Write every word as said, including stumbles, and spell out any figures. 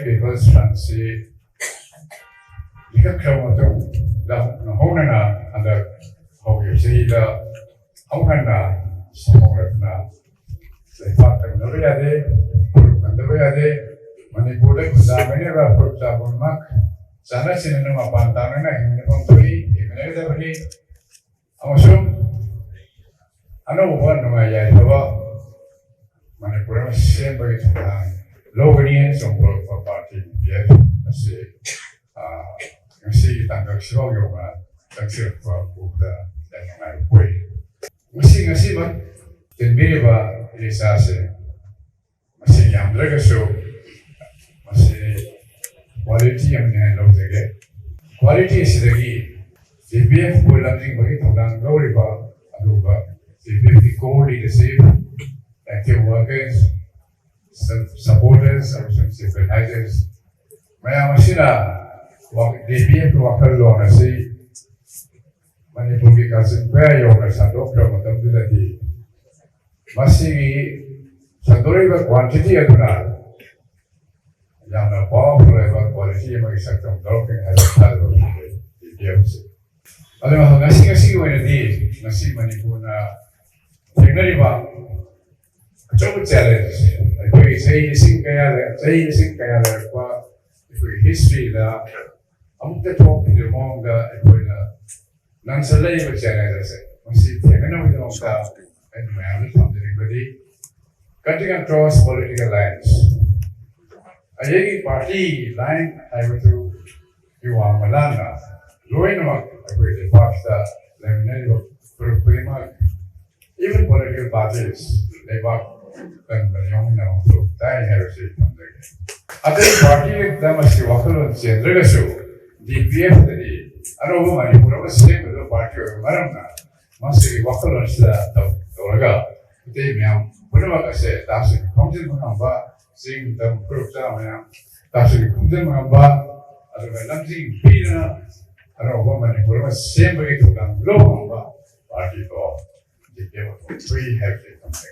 People's Front ꯁꯤ ꯂꯤꯡꯈꯠꯈ꯭ꯔꯕ ꯃꯇꯨꯡꯗ ꯍꯧꯅꯅ ꯍꯟꯗꯛ ꯍꯧꯈꯤꯕ ꯆꯍꯤꯗ ꯑꯃꯨꯛ ꯍꯟꯅ ꯁꯣꯛꯂꯛꯇꯨꯅ ꯂꯩꯄꯥꯛ ꯀꯟꯗꯕ ꯌꯥꯗꯦ, ꯐꯨꯔꯨꯞ ꯀꯟꯗꯕ ꯌꯥꯗꯦ꯫ ꯃꯅꯤꯄꯨꯔꯗ ꯈꯨꯟꯗꯥꯃꯤꯟꯅꯔꯤꯕ ꯐꯨꯔꯨꯞ ꯆꯥ ꯄꯨꯝꯅꯃꯛ ꯆꯥꯟꯅ ꯁꯤꯟꯅꯅ ꯃꯄꯥꯟ ꯇꯥꯡꯅꯅ ꯍꯤꯡꯃꯤꯟꯅꯐꯝ ꯊꯣꯛꯏ, ꯍꯤꯡꯃꯤꯟꯅꯒꯗꯕꯅꯤ꯫ ꯑꯃꯁꯨꯡ ꯑꯅꯧꯕ ꯅꯨꯡꯉꯥꯏ ꯌꯥꯏꯐꯕ ꯃꯅꯤꯄꯨꯔ ꯑꯃ ꯁꯦꯝꯕꯒꯤ ꯊꯧꯗꯥꯡ ꯂꯧꯒꯅꯤ ꯍꯥꯏꯅ ꯆꯣꯡꯊꯣꯔꯛꯄ ꯄꯥꯔꯇꯤ ꯕꯤ ꯄꯤ ꯑꯦꯐ ꯑꯁꯤ, ꯑ, ꯉꯁꯤꯒꯤ ꯇꯥꯡꯀꯛꯁꯤꯐꯥꯎ ꯌꯧꯅ ꯆꯪꯁꯤꯜꯂꯛꯄ ꯎꯕꯗ ꯌꯥꯝ ꯅꯨꯡꯉꯥꯏꯕ ꯄꯣꯛꯏ꯫ ꯉꯁꯤ, ꯉꯁꯤꯃꯛ ꯆꯦꯟꯕꯤꯔꯤꯕ ꯏꯂꯤꯁꯥꯁꯦ ꯃꯁꯤꯡ ꯌꯥꯝꯗ꯭ꯔꯒꯁꯨ ꯃꯁꯤ ꯀ꯭ꯋꯥꯂꯤꯇꯤ ꯑꯃꯅꯤ ꯍꯥꯏꯅ ꯂꯧꯖꯒꯦ꯫ ꯀ꯭ꯋꯥꯂꯤꯇꯤ ꯑꯁꯤꯗꯒꯤ ꯖꯤ ꯄꯤ ꯑꯦꯐꯄꯨ ꯂꯝꯖꯤꯡꯕꯒꯤ ꯊꯧꯗꯥꯡ ꯂꯧꯔꯤꯕ ꯑꯗꯨꯒ ꯖꯤ ꯄꯤ ꯑꯦꯐꯀꯤ core leadership, active workers, supporters ꯑꯃꯁꯨꯡ sympathizers ꯃꯌꯥꯝ ꯑꯁꯤꯅ ꯖꯤ ꯄꯤ ꯑꯦꯐꯀꯤ ꯋꯥꯈꯜꯂꯣꯟ ꯑꯁꯤ ꯃꯅꯤꯄꯨꯔꯒꯤ ꯀꯥꯆꯤꯟ ꯀꯣꯌꯥ ꯌꯧꯅ ꯁꯟꯗꯣꯛꯈ꯭ꯔꯕ ꯃꯇꯝꯗꯨꯗꯗꯤ ꯃꯁꯤꯒꯤ ꯁꯟꯗꯣꯔꯛꯏꯕ quantity ꯑꯗꯨꯅ ꯌꯥꯝꯅ powerful ꯑꯣꯏꯕ quality ꯑꯃꯒꯤ ꯁꯛꯇꯝ ꯂꯧꯔꯛꯀꯅꯤ ꯍꯥꯏꯕ ꯊꯥꯖꯕ ꯂꯩ ꯖꯤ ꯄꯤ ꯑꯦꯐꯁꯤ꯫ ꯑꯗꯨꯅ ꯉꯁꯤ, ꯉꯁꯤꯒꯤ ꯑꯣꯏꯅꯗꯤ ꯉꯁꯤ ꯃꯅꯤꯄꯨꯔꯅ ꯊꯦꯡꯅꯔꯤꯕ ꯑꯆꯧꯕ challenge, ꯑꯩꯈꯣꯏꯒꯤ ꯆꯍꯤ ꯂꯤꯁꯤꯡ ꯀꯌꯥ ꯂꯩ-, ꯆꯍꯤ ꯂꯤꯁꯤꯡ ꯀꯌꯥ ꯂꯩꯔꯛꯄ ꯑꯩꯈꯣꯏꯒꯤ historyꯗ ꯑꯃꯨꯛꯇ ꯊꯣꯛꯈꯤꯗ꯭ꯔꯤꯕ ꯃꯑꯣꯡꯗ ꯑꯩꯈꯣꯏꯅ ꯅꯪꯁꯜꯂꯛꯏꯕ challenge ꯑꯁꯦ ꯃꯁꯤ ꯊꯦꯡꯅꯅꯕꯒꯤꯗꯃꯛꯇ ꯑꯩꯅ ꯃꯌꯥꯝꯗ ꯊꯝꯖꯅꯤꯡꯕꯗꯤ cutting across political lines, ꯑꯩꯒꯤ party line ꯍꯥꯏꯕꯗꯨꯒꯤ ꯋꯥꯡꯃ ꯂꯥꯟꯅ ꯂꯣꯏꯅꯃꯛ ꯑꯩꯈꯣꯏ ꯂꯩꯄꯥꯛꯁꯤꯗ ꯂꯩꯃꯤꯟꯅꯔꯤꯕ ꯐꯨꯔꯨꯞ ꯈꯨꯗꯤꯡꯃꯛ, even political parties, ꯂꯩꯕꯥꯛ ꯀꯟꯕ ꯌꯥꯎꯃꯤꯟꯅꯕ ꯐꯨꯔꯨꯞ ꯇꯥꯏ ꯍꯥꯏꯕꯁꯤ ꯊꯝꯖꯒꯦ꯫ ꯑꯇꯩ ꯄꯥꯔꯇꯤꯗ ꯃꯁꯤ ꯋꯥꯈꯜꯂꯣꯟ ꯆꯦꯟꯗ꯭ꯔꯒꯁꯨ ꯖꯤ ꯄꯤ ꯑꯦꯐꯇꯗꯤ ꯑꯅꯧꯕ ꯃꯅꯤꯄꯨꯔ ꯑꯃ ꯁꯦꯝꯒꯗꯕ ꯄꯥꯔꯇꯤ ꯑꯣꯏꯕ ꯃꯔꯝꯅ ꯃꯁꯤꯒꯤ ꯋꯥꯈꯜꯂꯣꯟꯁꯤꯗ ꯇꯧ-, ꯇꯧꯔꯒ ꯃꯤꯇꯩ ꯃꯌꯥꯝ ꯄꯨꯝꯅꯃꯛ ꯑꯁꯦ ꯇꯥꯁꯤꯟ ꯈꯣꯝꯖꯤꯟꯕ ꯉꯝꯕ, ꯆꯤꯡ ꯇꯝ ꯐꯨꯔꯨꯞ ꯆꯥ ꯃꯌꯥꯝ ꯇꯥꯁꯤꯟ ꯈꯣꯝꯖꯤꯟꯕ ꯉꯝꯕ, ꯑꯗꯨꯒ ꯂꯝꯖꯤꯡ ꯄꯤꯗꯅ ꯑꯅꯧꯕ ꯃꯅꯤꯄꯨꯔ ꯑꯃ ꯁꯦꯝꯕꯒꯤ ꯊꯧꯗꯥꯡ ꯂꯧꯕ ꯉꯝꯕ ꯄꯥꯔꯇꯤꯗꯣ ꯖꯤ ꯄꯤ ꯑꯦꯐ ꯑꯣꯏꯊꯣꯛꯄꯩ ꯍꯥꯏꯕꯁꯦ ꯊꯝꯖꯒꯦ꯫